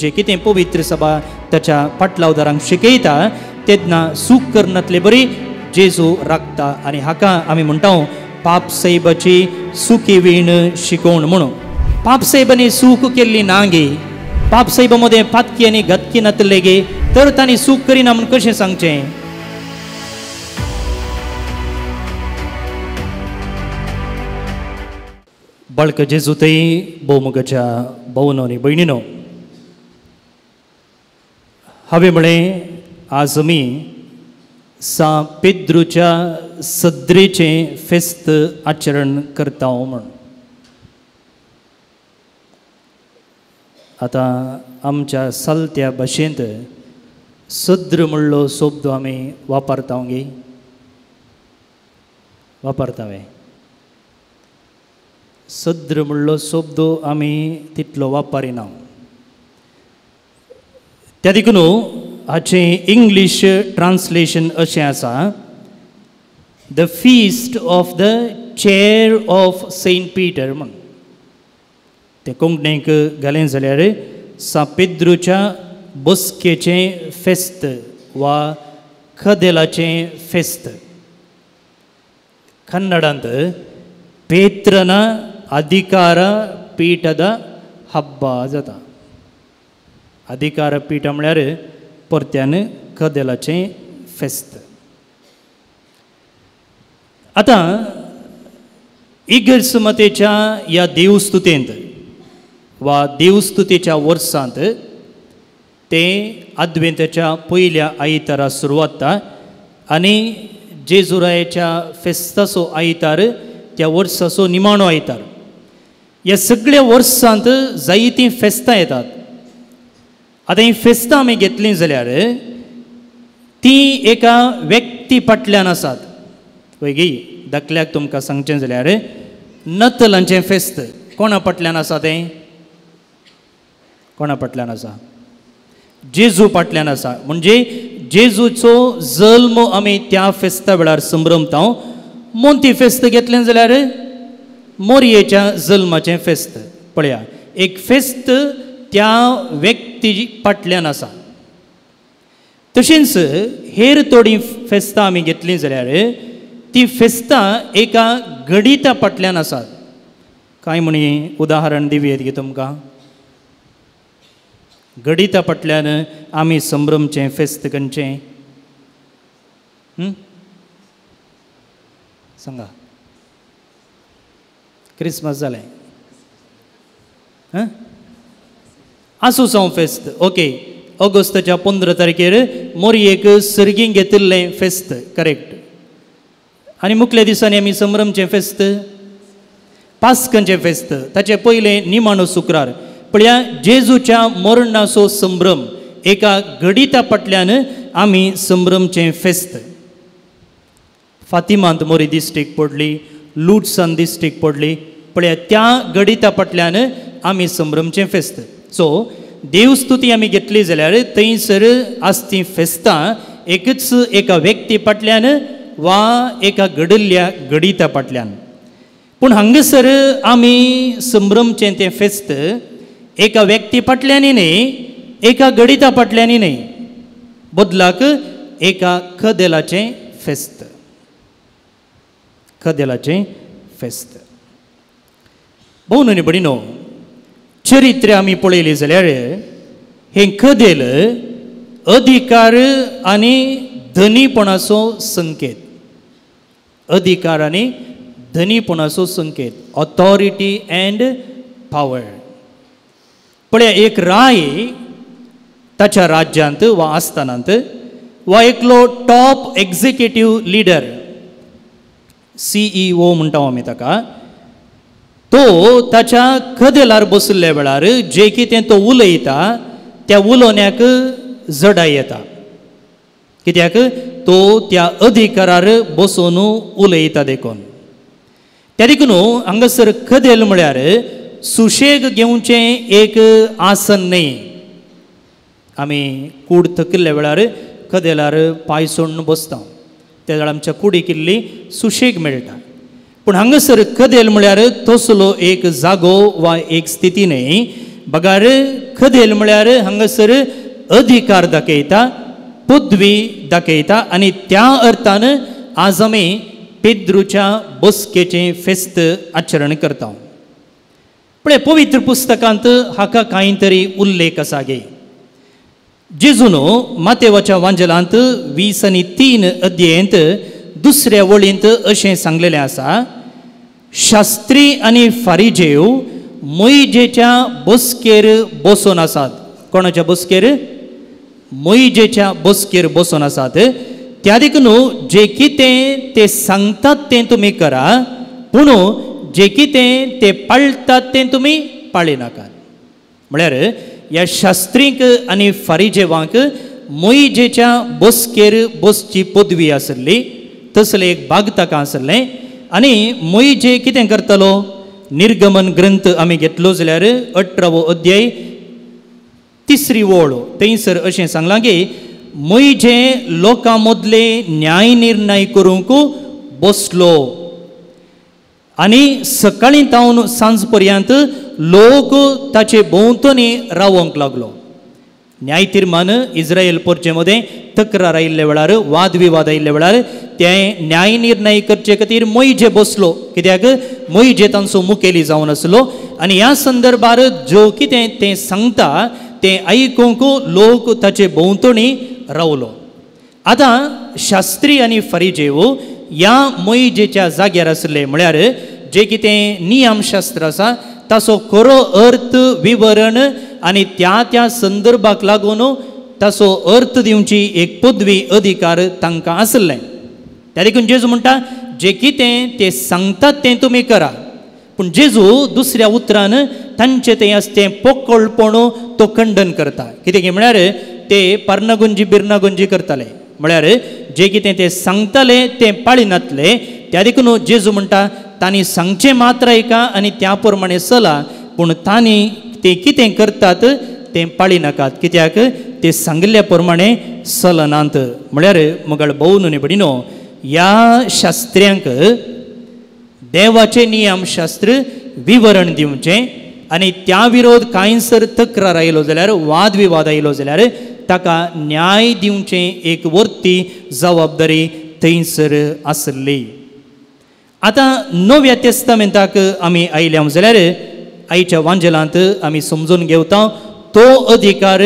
जे कितें पवित्र सभा ताच्या पाटलावदारांक शिकयता तेन्ना चूक करनातले बरी जेजू राखता आनी हाका आमी म्हणटा पापसाहेबाची सुखी वीण शिकोवण म्हणून. पापसाहेबांनी चूक केल्ली ना गे, पापसाहेबा मदें पातकी आनी घातकी नातले गे, तर तांणी चूक करिना म्हूण कशें सांगचें? बाळक जेजू थंय भोवमुखाच्या भोवनो आनी भयणीनो, हांवें म्हळें आज आमी सां पेद्रूच्या सद्रेचें फेस्त आचरण करता म्हूण. आतां आमच्या सालत्या भाशेंत सद्र म्हणलो शब्द आमी वापरता गे, वापरता वे? सद्र म्हणलो शब्द आमी तितलो वापरिना. त्या देखून हाचें इंग्लीश ट्रान्सलेशन अशें आसा, the feast of the chair of Saint Peter म्हूण. तें कोंकणीक घालें जाल्यार सां पेद्रूच्या बसकेचें फेस्त वा कदेलाचें फेस्त. कन्नडांत पेत्रನ अधिकार पीठದ हब्ब जाता. अधिकार पीठ म्हळ्यार परत्यान कदेलाचें फेस्त. आतां इगर्जमातेच्या ह्या देवस्तुतेंत वा देवस्तुतेच्या वर्सांत ते आद्वेंताच्या पयल्या आयतारा सुरवात आनी जेजुरायाच्या फेस्ताचो आयतार त्या वर्साचो निमाणो आयतार. ह्या सगळ्या वर्सांत जायतीं फेस्तां येतात. आतां हीं फेस्तां आमी घेतलीं जाल्यार तीं एका व्यक्ती फाटल्यान आसात. वय गी, धाकल्याक तुमकां सांगचें जाल्यार नतलांचें फेस्त कोणा फाटल्यान आसा? तें कोणा फाटल्यान आसा? जेजू फाटल्यान आसा. म्हणजे जेजूचो जल्म आमी त्या फेस्ता वेळार संभ्रमता. मोंती फेस्त घेतलें जाल्यार मोरयेच्या जल्माचें फेस्त. पळया, एक फेस्त त्या व्यक्ती फाटल्यान आसा. तशेंच हेर थोडीं फेस्तां आमी घेतलीं जाल्यार ती फेस्तां एका गणिता फाटल्यान आसात. कांय म्हणी उदाहरण दिवयेत गे तुमकां? गणिता फाटल्यान आमी संभ्रमचें फेस्त खंयचें? सांगा. क्रिसमस जालें, आसूं जावं फेस्त, ओके. ऑगस्टाच्या 15 तारखेर मोरयेक सर्गीं घेतिल्लें फेस्त, करेक्ट. आनी मुखल्या दिसांनी आमी संभ्रमचें फेस्त, पास्कांचें फेस्त, ताचें पयलें निमाणो शुक्रार. पळया, जेजूच्या मरणाचो संभ्रम एका घडिता फाटल्यान आमी संभ्रमचें फेस्त. फातिमांत मोरी दिश्टीक पडली, लुटसान दिश्टीक पडली. पळया, त्या घडिता फाटल्यान आमी संभ्रमचें फेस्त. सो देवस्तुती आमी घेतली जाल्यार थंयसर आसती फेस्तां एकच एका व्यक्ती फाटल्यान वा एका घडिल्ल्या घडिता फाटल्यान. पूण हांगासर आमी संभ्रमचें तें फेस्त एका व्यक्ती फाटल्यानय न्हय, एका घडिता फाटल्यानय न्हय, बदलाक एका कदेलाचें फेस्त. कदेलाचें फेस्त. भोव न्हय भयणीनो, चरित्र आमी पळयलें जाल्यार हें कदेल अधिकार आनी धनीपणाचो संकेत. अधिकार आनी धनीपणाचो संकेत, ऑथॉरिटी अँड पावर. पळया, एक राय ताच्या राज्यांत वा आस्थानांत वा एकलो टॉप एक्झिक्युटीव लिडर, CEO म्हणटा आमी ताका, तो ताच्या कदेलार बशिल्ल्या वेळार जे कितें तो उलयता त्या उलोवण्याक जडाय येता. कित्याक? तो त्या अधिकारार बसून उलयता देखून. त्या देखून हांगासर कदेल म्हळ्यार सुशेग घेवचें एक आसन न्हय. आमी कूड थकिल्ल्या वेळार कदेलार पांय सोडून बसता, त्या वेळार आमच्या कुडीक इल्ली सुशेग मेळटा. पूण हांगासर कदेल म्हळ्यार तसलो एक जागो वा एक स्थिती न्हय. बगार कदेल म्हळ्यार हांगासर अधिकार दाखयता, पदवी दाखयता. आनी त्या अर्थान आज आमी पेद्रूच्या बसकेचें फेस्त आचरण करता. पळय पवित्र पुस्तकांत हाका कांय तरी उल्लेख आसा गे. जेजून मातेवाच्या वांजेलांत 20 आनी 3 अध्यायेंत दुसऱ्या वळींत अशें सांगलेलें आसा, शास्त्री आनी फारिजेव मोयजेच्या बसकेर बसून आसात. कोणाच्या बसकेर? मोयजेच्या बसकेर बसून आसात. त्या देखून जे कितें ते सांगतात तें तुमी करा, पूण जे कितें ते पाळटात तें तुमी पाळिनाकात. म्हळ्यार ह्या शास्त्रींक आनी फारिजेवांक मोयजेच्या बसकेर बसची पदवी आसली, तसलें एक भाग ताका आसलें. आनी मोयजे कितें करतलो? निर्गमन ग्रंथ आमी घेतलो जाल्यार 18वो अध्याय 3री ओळ थंयसर अशें सांगलां की मोयजे लोकां मदले न्याय निर्णय करूंक बसलो आनी सकाळीं तावन सांज पर्यंत लोक ताचे भोंवतणी रावंक लागलो. न्याय तिर्मान इस्रायल पोरचे मदें तक्रार आयिल्ल्या वेळार, वादविवाद आयिल्ल्या वेळार ते न्याय निर्णय करचे खातीर मोयजे बसलो. कित्याक? मोयजे तांचो मुखेली जावन आसलो. आनी ह्या संदर्भार जो कितें तें सांगता तें आयकूंक लोक ताचे भोंवतणी रावलो. आतां शास्त्री आनी फरिजेव ह्या मोयजेच्या जाग्यार आसले, म्हळ्यार जे कितें नियमशास्त्र आसा ताचो खरो अर्थ विवरण आनी त्या त्या संदर्भाक लागून ताचो अर्थ दिवची एक पदवी अधिकार तांकां आसलें. त्या देखून जेजू म्हणटा जे कितें ते सांगतात तें तुमी करा, पूण जेजू दुसऱ्या उतरान तांचें तें आसा तें पोकळपण तो खंडन करता. कितें म्हळ्यार ते पार्नागुंजी बिर्नागुंजी करताले, म्हळ्यार जे कितें ते सांगताले तें पाळिनातले. त्या देखून जेजू म्हणटा तांणी सांगचें मात्र आयका आनी त्या प्रमाणे चला, पूण तांणी ते कितें करतात तें पाळिनाकात. कित्याक? ते सांगिल्ल्या प्रमाणे चलनात. म्हळ्यार मगळ भोव न्हय भयणीनो, ह्या शास्त्र्यांक देवाचें नियमशास्त्र विवरण दिवचें आनी त्या विरोध कांय सर तक्रार आयलो जाल्यार, वादविवाद आयलो जाल्यार ताका न्याय दिवचें एक वर्ती जबाबदारी थंयसर आसली. आतां नव्या तेस्तामेंताक आमी आयल्या जाल्यार आयच्या वांजेलांत आमी समजून घेवता तो अधिकार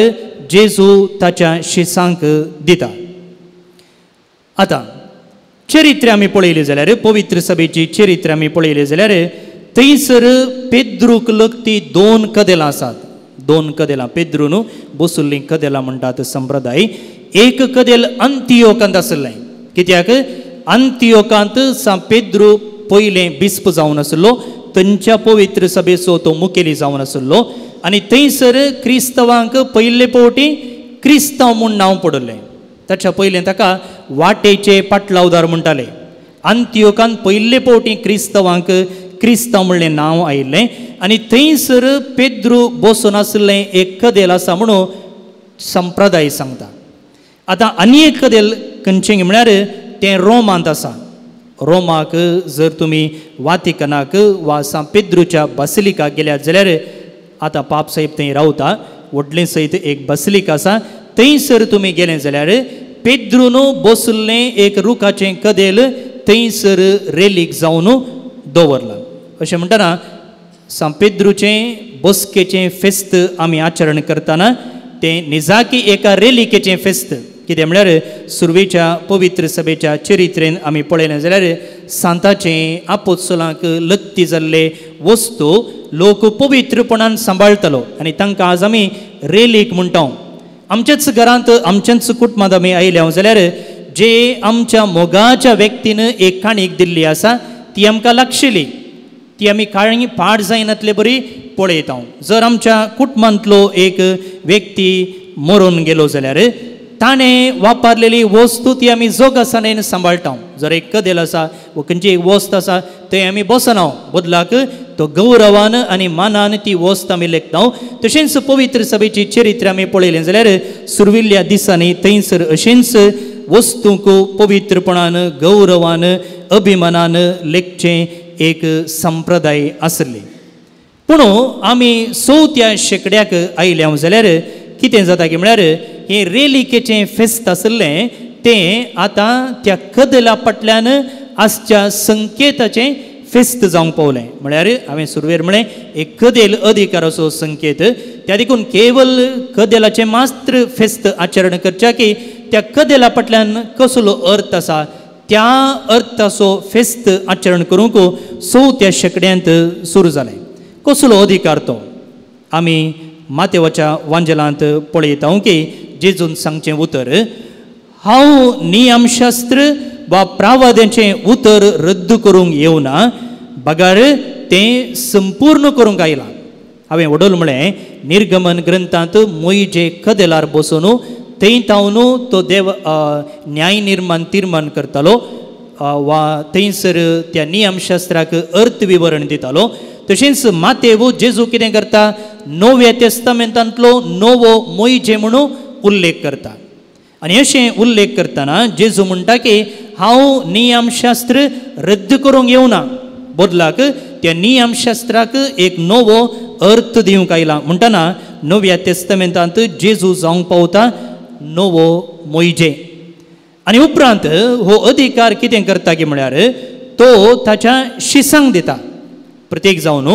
जेजू ताच्या शिसांक दिता. आतां चरित्र आमी पळयलें जाल्यार, पवित्र सभेची चरित्र आमी पळयलें जाल्यार थंयसर पेद्रूक लगती 2 कदेलां आसात. 2 कदेलां पेद्रून बसुल्लीं कदेलां म्हणटात संप्रदाय. एक कदेल अंतियोकांत आसलें. कित्याक? अंतियोकांत सां पेद्रू पयलें बिस्प जावन आसलो, थंयच्या पवित्र सभेचो तो मुखेली जावन आसलो आनी थंयसर क्रिस्तांवांक पयले फावटी क्रिस्तांव म्हूण नांव पडलें. ताच्या पयलें ताका वाटेचे पाटलावदार म्हणटाले. अंतियोकान पयले फावटी क्रिस्तांवांक क्रिस्तांव म्हणलें नांव आयिल्लें आनी थंयसर पेद्रू बसून आसलें एक कदेल आसा म्हणून संप्रदाय सांगता. आतां आनी एक कदेल खंयचें म्हळ्यार तें रोमांत आसा. रोमाक जर तुमी वातिकनाक वा सां पेद्रूच्या बासिलिकाक गेल्यात जाल्यार आतां पाप साहेब थंय रावता, व्हडलें सयत एक बासिलिका आसा, थंयसर तुमी गेले जाल्यार पेद्रून बसलें एक रुखाचें कदेल थंयसर रेलीक जावन दवरलां. अशें म्हणटना सां पेद्रूचें बसकेचें फेस्त आमी आचरण करतना तें निजाकी एका रेलिकेचें फेस्त. कितें म्हळ्यार सुरवेच्या पवित्र सभेच्या चरित्रेन आमी पळयलें जाल्यार सांताचें आपोत्सलांक लत्ती जाल्ले वस्तू लोक पवित्रपणान सांबाळटालो आनी तांकां आज आमी रेलीक म्हणटा. आमच्याच घरांत आमच्याच कुटुंबांत आमी आयल्या जाल्यार जे आमच्या मोगाच्या व्यक्तीन एक काणीक दिल्ली आसा ती आमकां लागशिली, ती आमी काणी पाड जायनातले बरी पळयता. जर आमच्या कुटुंबांतलो एक व्यक्ती मरून गेलो जाल्यार ताणें वापरलेली वस्तू ती आमी जोगासाणेन सांबाळटा. जर एक कदेल आसा वा खंयची एक वस्त आसा थंय आमी बसना, बदलाक तो गौरवान आनी मानान ती वस्त आमी लेखता. तशेंच पवित्र सभेची चरित्र आमी पळयलें जाल्यार सुरविल्ल्या दिसांनी थंयसर अशेंच वस्तूंक पवित्रपणान गौरवान अभिमानान लेखचें एक संप्रदाय आसले. पूण आमी चवथ्या शेंकड्याक आयल्या जाल्यार कितें जाता की म्हळ्यार हें रेलिकेचें फेस्त आशिल्लें तें आतां त्या कदेला फाटल्यान आसच्या संकेताचें फेस्त जावंक पावलें. म्हळ्यार हांवें सुरवेर म्हळें एक कदेल अधिकाराचो संकेत, त्या देखून केवल कदेलाचें मात्र फेस्त आचरण करच्या की त्या कदेला फाटल्यान कसलो अर्थ आसा त्या अर्थाचो फेस्त आचरण करूंक चवथ्या शेंकड्यांत सुरू जालें. कसलो अधिकार तो आमी मातेवाच्या वांजेलांत पळयता की जेजून सांगचें उतर, हांव नियमशास्त्र वा प्रावाद्यांचें उतर रद्द करूंक येवना, बगर तें संपूर्ण करूंक आयलां. हांवें वडोल म्हळें निर्गमन ग्रंथांत मोयजे कदेलार बसून थंय तावन तो देव न्याय निर्माण तिर्माण करतालो वा थंयसर त्या नियमशास्त्राक अर्थ विवरण दितालो. तशेंच मातेव जेजू कितें करता, नव्या तेस्तामेंतांतलो नवो मोयजे म्हणून उल्लेख करता. आनी अशें उल्लेख करतना जेजू म्हणटा की हांव नियमशास्त्र रद्द करूंक येवना, बदलाक त्या नियमशास्त्राक एक नवो अर्थ दिवंक आयला. म्हणटना नव्या तेस्तामेंतांत जेजू जावंक पावता नवो मोयजे. आनी उपरांत हो अधिकार कितें करता की म्हळ्यार तो ताच्या शिसांक दिता. प्रत्येक जावन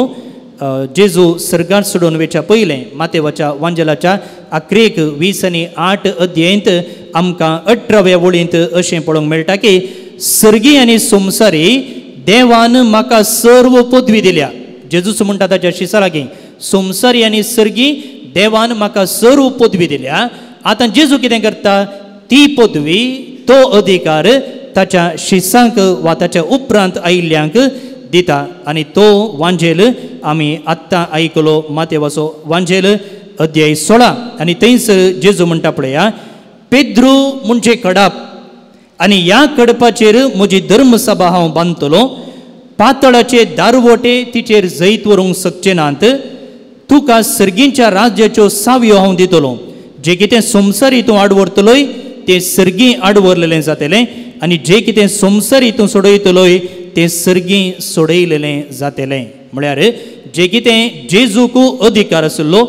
जेजू सर्गात सोडून वेच्या पयलें मातेवाच्या वांजेलाच्या आक्रेक 20 आनी 8 अध्यायंत आमकां 18व्या वळींत अशें पळोवंक मेळटा की सर्गी आनी संवसारी देवान म्हाका सर्व पदवी दिल्या. जेजूच म्हणटा ताच्या शिसा लागीं संवसारी आनी सर्गी देवान म्हाका सर्व पदवी दिल्या. आतां जेजू कितें करता, ती पदवी तो अधिकार ताच्या शिसांक वा ताच्या उपरांत आयिल्ल्यांक दिता. आनी तो वांजेल आमी आत्तां आयकलो मातेवाचो वांजेल अध्याय 16 आनी थंयसर जेजू म्हणटा पळया, पेद्रू म्हणजे कडाप आनी ह्या कडपाचेर म्हजी धर्मसभा हांव बांदतलो, पातळाचे दारवटे तिचेर जैत व्हरूंक शकचे नात, तुका सर्गींच्या राज्याच्यो सावयो हांव दितलो, जे कितें संवसारी तूं आडवरतलोय तें सर्गी आडवरलेलें जातलें आनी जे कितें संवसारी तूं सोडयतलोय तें सर्गी सोडयलेलें जातलें. म्हळ्यार जे कितें जेजूक अधिकार आशिल्लो,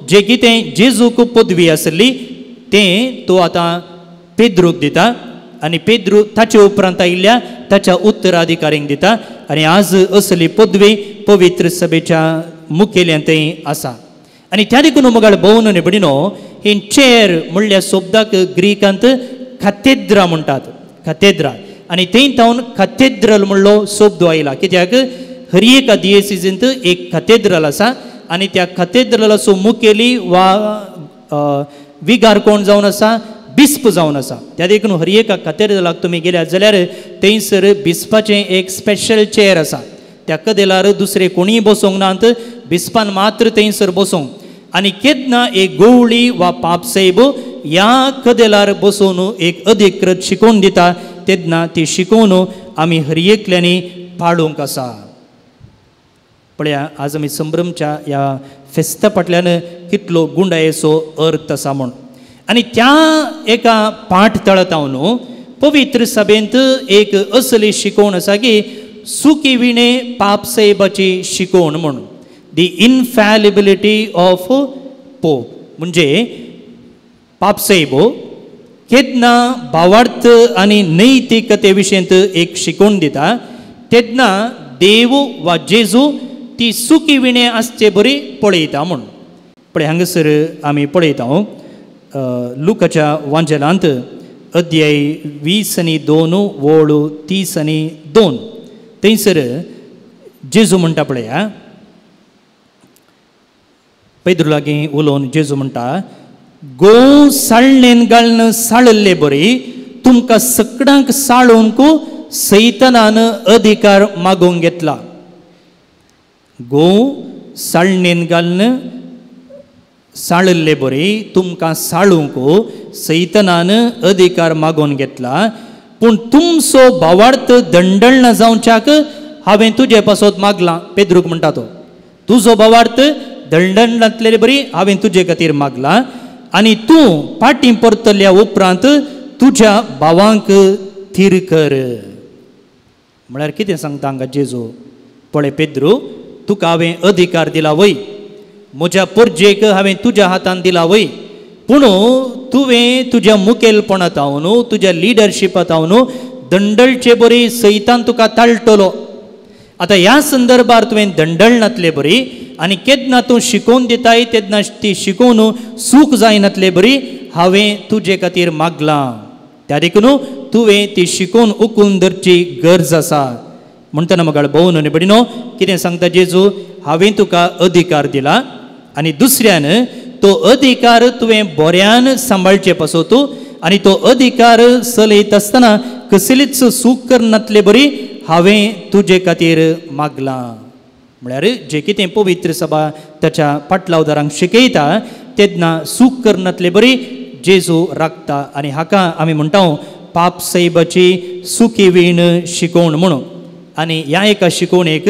जे कितें जेजूक पदवी आशिल्ली तें तो आतां पेद्रूक दिता आनी पेद्रू ताचे उपरांत आयिल्ल्या ताच्या उत्तराधिकारींक दिता. आनी आज असली पदवी पवित्र सभेच्या मुखेल्यांतय आसा. आनी त्या देखून मगाळ भोवन आनी भयणीनो, हे चेर म्हणल्या शब्दाक ग्रीकांत काथेद्रा म्हणटात, काथेद्रा. आनी थंय तावन काथेद्रल म्हणलो शब्द आयला, कित्याक हर एका दियेसिजींत एक काथेद्रल आसा आनी त्या काथेद्रलाचो मुखेली वा विगार कोण जावन आसा, बिस्प जावन आसा. त्या देखून हर एका काथेद्रलाक तुमी गेल्यात जाल्यार थंयसर बिस्पाचें एक स्पेशल चेर आसा, त्या कदेलार दुसरे कोणीय बसोंक नात, बिस्पान मात्र थंयसर बसोंक. आनी केन्ना एक गोवळी वा पापसाहेब ह्या कदेलार बसोवन एक अधिकृत शिकोवन दिता तेन्ना ती शिकोवन आमी हर एकल्यांनी पाळूंक आसा. पळया आज आमी संभ्रमच्या ह्या फेस्ता फाटल्यान कितलो गुंडायेचो अर्थ आसा म्हूण. आनी त्या एका पाठ तळतावन पवित्र सभेंत एक असली शिकोवण आसा की सुकी विणे पापसाहेबाची शिकोवण म्हूण, दी इनफॅलिबिलिटी ऑफ पोप. म्हणजे पापसाहेब केन्ना भावार्थ आनी नैतिकते विशयंत एक शिकोवण दिता तेन्ना देव वा जेजू ती सुकी विणे आसचे बरी पळयता म्हूण. पळय हांगासर आमी पळयता लुकाच्या वांजेलांत अध्याय 20 आनी 2 वळ 30 आनी 2 थंयसर जेजू म्हणटा पळया, पेद्रू लागीं उलोवन जेजू म्हणटा, गोंव साळणेन घालून साळिल्ले बरी तुमकां सगळ्यांक साळोवंक सैतानान अधिकार मागूंक घेतला. गोंव साळणेन घालून साळिल्ले बरी तुमकां साळूंक सैतानान अधिकार मागून घेतला, पूण तुमचो भावार्थ दंडळना जावच्याक हांवें तुजे पासत मागलां. पेद्रूक म्हणटा तो, तुजो भावार्थ दंडणांतले बरी हांवें तुजे खातीर मागलां आनी तूं फाटीं परतल्या उपरांत तुज्या भावांक थीर कर. म्हळ्यार कितें सांगता हांगा जेजू, पळय पेद्रू, तुका हांवें अधिकार दिला वय, म्हज्या परजेक हांवें तुज्या हातान दिला वय, पूण तुवें तुज्या मुखेलपणांत हांव तुज्या लिडरशिपांत हांव दंडळचे बरी सैतान तुका ताळटलो. आतां ह्या संदर्भार तुवें दंडळनातले बरी आनी केन्ना तूं शिकोवन दिताय तेन्ना ती शिकोवन सूख जायनातले बरी हांवें तुजे खातीर मागलां, त्या देखून तुवें ती शिकोवन उकून धरची गरज आसा. म्हणटना म्हाका भोवन आनी भयणीनो कितें सांगता जेजू, हांवें तुका अधिकार दिला आनी दुसऱ्यान तो अधिकार तुवें बऱ्यान सांबाळचे पासत आनी तो अधिकार चलयत आसतना कसलीच चूक करनातले बरी हांवें तुजे खातीर मागलां. म्हळ्यार जे कितें पवित्र सभा ताच्या पाटलावदारांक शिकयता तेन्ना चूक करनातले बरी जेजू राखता आनी हाका आमी म्हणटा पाप साहेबाची सुकी वीण शिकोवण म्हणून. आनी ह्या एका शिकोवणेक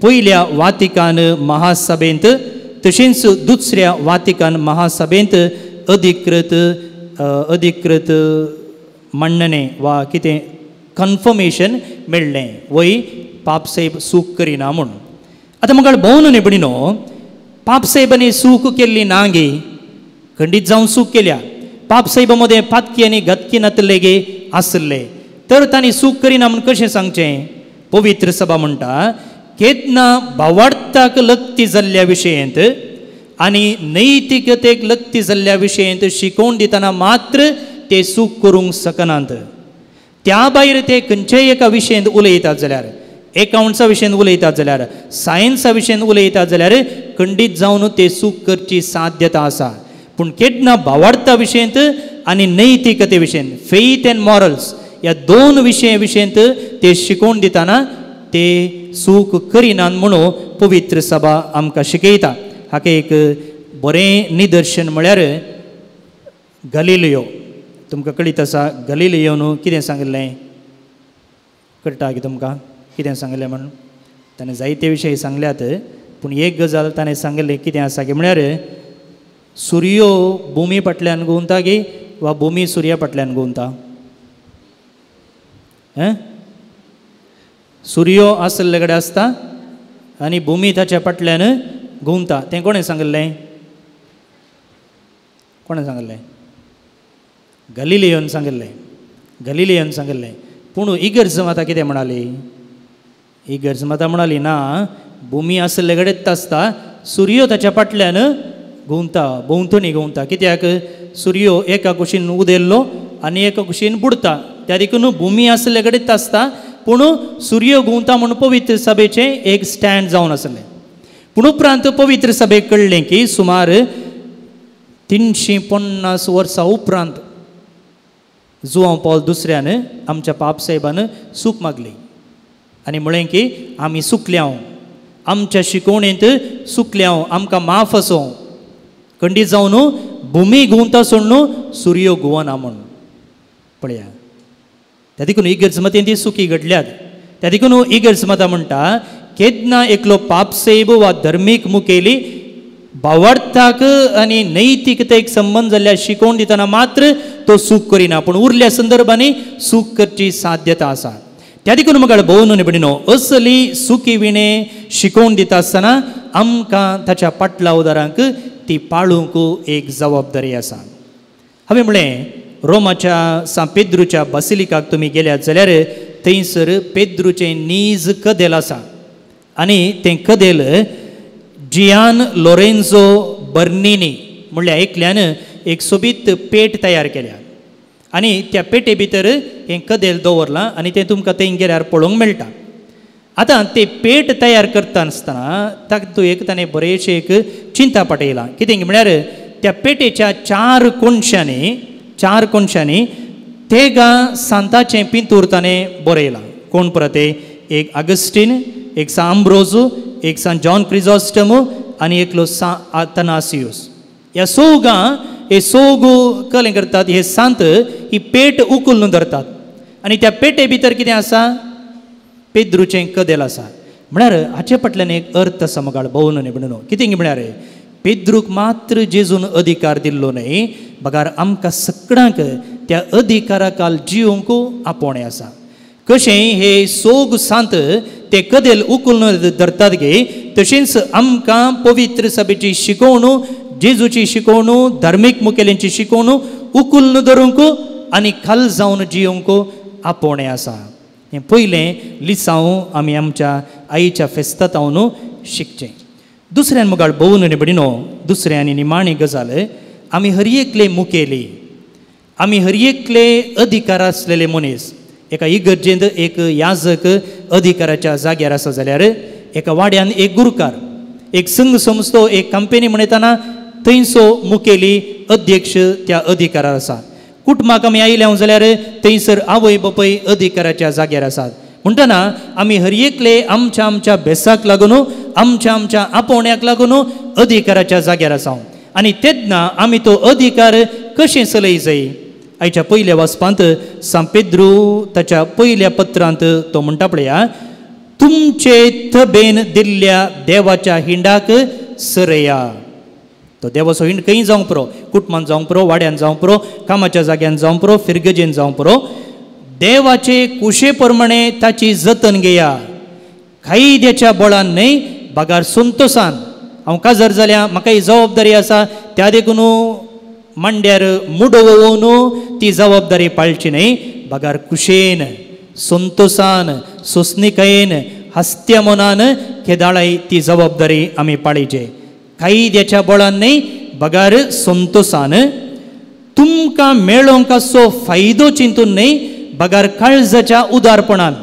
पयल्या वातिकान महासभेंत तशेंच दुसऱ्या वातिकान महासभेंत अधिकृत अधिकृत मांडणें वा कितें कन्फर्मेशन मेळ्ळें वय पापसाहेब चूक करिना म्हूण. आतां म्हाका भोवन न्ही भयणीनो, पापसाहेबांनी चूक केल्ली ना गे, खंडीत जावन चूक केल्या. पापसाहेबा मदें पातकी आनी घातकी नातले गे आसले तर तांणी चूक करिना म्हूण कशें सांगचें? पवित्र सभा म्हणटा केन्ना भावार्थाक लक्ती जाल्ल्या विशयेंत आनी नैतिकतेक लक्ती जाल्ल्या विशयेंत शिकोवन दितना मात्र ते चूक करूंक शकनात. त्या भायर ते खंयच्याय एका विशयेंत उलयतात जाल्यार, एकाउंट्सा विशयेंत उलयतात जाल्यार, सायन्सा विशयेंत उलयतात जाल्यार खंडीत जावन ते चूक करची साध्यता आसा. पूण केन्ना भावार्था विशयेंत आनी नैतिकते विशयेंत, फेथ एंड मॉरल्स ह्या दोन विशया विशयेंत ते शिकोवन दितना ते चूक करिनात म्हणून पवित्र सभा आमकां शिकयता. हाका एक बरें निदर्शन म्हळ्यार गलिलियो. तुमकां कळीत आसा गलिलियोन कितें सांगिल्लें, कळटा की तुमकां कितें सांगिल्लें म्हूण? ताणें जायते विशय सांगल्यात पूण एक गजाल ताणें सांगिल्ली कितें आसा की म्हळ्यार सुर्यो भुमी फाटल्यान घुंवता गी वा भुमी सुर्या फाटल्यान घुंवता? सुर्यो आसले कडेन आसता आनी भुमी ताच्या फाटल्यान घुंवता. तें कोणें सांगिल्लें? कोणें सांगिल्लें? गलिलियोन सांगिल्लें, गलिलियोन सांगिल्लें. पूण इगर्ज माता कितें म्हणाली? इगर्ज माता म्हणाली ना, भुमी आसले कडेन आसता, सुर्यो ताच्या फाटल्यान घुंवता, भोंवतणी घुंवता. कित्याक? सुर्यो एका कुशीन उदेल्लो आनी एका कुशीन बुडता, त्या देखून भुमी आसले कडेन आसता पूण सुर्यो घुंवता म्हूण पवित्र सभेचें एक स्टँड जावन आसलें. पूण उपरांत पवित्र सभेक कळ्ळें की सुमार 350 वर्सां उपरांत जुआंव पावल दुसऱ्यान आमच्या पापसाहेबान चूक मागली आनी म्हळें की आमी चुकल्या, आमच्या शिकोवणेंत चुकल्या, आमकां माफ आसूं. खंडीत जावन भुमी घुंवता सोडून सुर्यो घुंवना म्हूण. पळया, त्या देखून इगर्ज मतेन ती चुकी घडल्यात. त्या देखून इगर्ज मतां म्हणटा केन्ना एकलो पापसेब वा धर्मीक मुखेली भावार्थाक आनी नैतिकतेक संबंद जाल्ल्या शिकोवन दितना मात्र तो चूक करिना, पूण उरल्या संदर्भांनी चूक करची साध्यता आसा. त्या देखून म्हाका भोवन आनी भयणीनो, असली चुकी विणे शिकोवन दिता आसतना आमकां ताच्या पाटलावदारांक ती पाळूंक एक जबाबदारी आसा. हांवें म्हणलें रोमाच्या सांत पेद्रूच्या बासिलिकाक तुमी गेल्यात जाल्यार थंयसर पेद्रूचें नीज कदेल आसा आनी तें कदेल जियान लोरेंजो बर्निनी म्हणल्यार एकल्यान एक सोबीत पेट तयार केल्या आनी त्या पेटे भितर हें कदेल दवरलां आनी तें तुमकां थंय गेल्यार पळोवंक मेळटा. आतां ते पेट तयार करता आसतना तातूंत एक ताणें बरेंशें एक चिंता पाटयलां. कितें म्हळ्यार त्या पेटेच्या चार कोनशांनी तेगां सांताचें पिंतूर ताणें बरयलां. कोण परत? एक आगस्टीन, एक सांत आंब्रोजू, एक सांत जॉन क्रिजॉस्टम आनी एकलो सांत आथनासियूस. ह्या सोगां हे सोग कलें करतात, हे सांत ही पेट उखलून धरतात आनी त्या पेटे भितर कितें आसा? पेद्रूचें कदेल आसा. म्हळ्यार हाचे फाटल्यान एक अर्थ आसा मगाळ भोवन न्ही म्हणून. कितें म्हळ्यार पेद्रूक मात्र जेजून अधिकार दिल्लो न्हय, बगार आमकां सगळ्यांक त्या अधिकारा काल जिवंक आपोवणें आसा. कशें हे सोग सांत ते कदेल उखलून धरतात गे, तशेंच आमकां पवित्र सभेची शिकोवणू, जेजूची शिकोवणू, धार्मीक मुखेल्यांची शिकोवणू उकुल्न धरूंक आनी खाल जावन जियोंक आपोवणें आसा. हें पयलें लिसांव आमी आमच्या आईच्या फेस्तांत शिकचें. दुसऱ्यान मुखार भोवन आनी भयणीनो, दुसरें आनी निमाणी गजाल, आमी हर एकले मुखेली, आमी हर एकले अधिकार आसलेले मनीस. एका इगर्जेंत एक याजक अधिकाराच्या जाग्यार आसा जाल्यार एका वाड्यान एक गुरकार, एक संघ संस्थो, एक कंपनी म्हणयतना थंयसो मुखेली अध्यक्ष त्या अधिकारार आसा. कुटुंबाक आमी आयले जाल्यार थंयसर आवय बापूय अधिकाराच्या जाग्यार आसात. म्हणटना आमी हर एकले आमच्या आमच्या भेसाक लागून, आमच्या आमच्या आपोवण्याक लागून अधिकाराच्या जाग्यार आसा. आनी तेन्ना आमी तो अधिकार कशें चलय जाय? आयच्या पयल्या वाचपांत सांत पेद्रू ताच्या पयल्या पत्रांत तो म्हणटा पळया, तुमचे थबेन दिल्ल्या देवाच्या हिंडाक सरया. तो देवाचो हिंड खंय जावंक पुरो, कुटुंबान जावंक पुरो, वाड्यान जावंक पुरो, कामाच्या जाग्यान जावंक पुरो, फिरगजेन जावंक पुरो, देवाचे कुशे प्रमाणे ताची जतन घेया. कायद्याच्या बळान न्हय, बगार संतोसान. हांव काजार जाल्या, म्हाका ही जबाबदारी आसा, त्या देखून मांड्यार मुडोवन ती जबाबदारी पाळची न्हय, बगार कुशेन, संतोसान, सोंसणिकायेन, हास्त्या मनान केदाळाय ती जबाबदारी आमी पाळीचे. कायद्याच्या बळान न्हय, बगार संतोसान. तुमकां मेळोंक असो फायदो चिंतून न्हय, बगार काळजाच्या उदारपणान.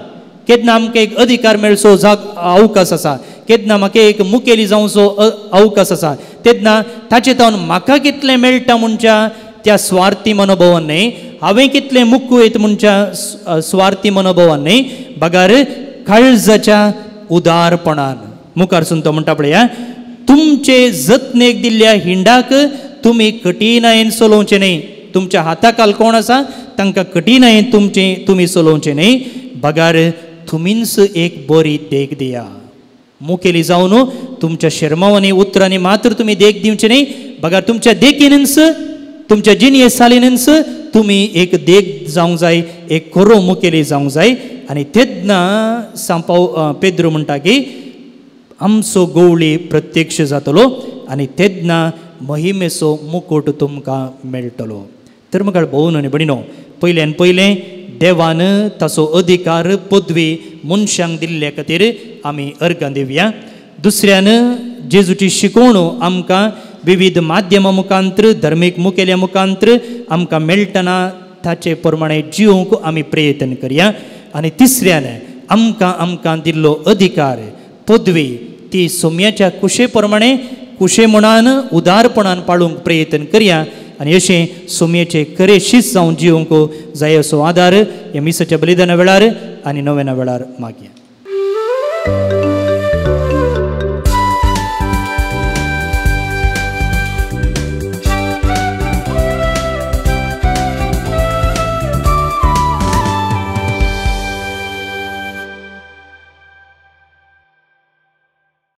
केन्ना आमकां एक अधिकार मेळचो जाग अवकाश आसा, केन्ना म्हाका एक मुखेली जावचो अवकाश आसा, तेन्ना ताचे तावन म्हाका कितलें मेळटा म्हणच्या त्या स्वार्थी मनोभावान न्हय, हांवें कितलें मुक्कू येत म्हणच्या स्वार्थी मनोभावान न्हय, बगार काळजाच्या उदारपणान. मुखार सून तो म्हणटा पळया, तुमचे जतनेक दिल्ल्या हिंडाक तुमी कठीणायेन चलोवचें न्हय. तुमच्या हाताखाल कोण आसा तांकां कठीणायेन तुमचें तुमी चलोवचें न्हय, बगार तुमीच एक बरी देख दिया. मुखेली जावन तुमच्या शेरमावांनी उतरांनी मात्र तुमी देख दिवचे न्हय, बगार तुमच्या देखीनच, तुमच्या जिणये सालीनच तुमी एक देख जावंक जाय, एक खरो मुखेली जावंक जाय. आनी तेन्ना सांत पेद्रू म्हणटा की आमचो गोवळी प्रत्यक्ष जातलो आनी तेन्ना महिमेचो मुकुट तुमकां मेळटलो. तर म्हाका भोवन आनी भयणीनो, पयल्यान पयलें देवान ताचो अधिकार पदवी मनशांक दिल्ल्या खातीर आमी अर्गां दिवया. दुसऱ्यान जेजूची शिकोवणू आमकां विविध माध्यमां मुखांत्र, धर्मीक मुखेल्या मुखांत्र आमकां मेळटना ताचे प्रमाणे जिवंक आमी प्रयत्न करया. आनी तिसऱ्यान आमकां आमकां दिल्लो अधिकार पदवी ती सोम्याच्या कुशे प्रमाणे, कुशे मनान, उदारपणान पाळूंक प्रयत्न करया. आनी अशें सोम्याचे खरे शीत जावन जिवंक जाय असो आदार ह्या मिसाच्या बलिदाना वेळार आनी नव्याना वेळार मागया.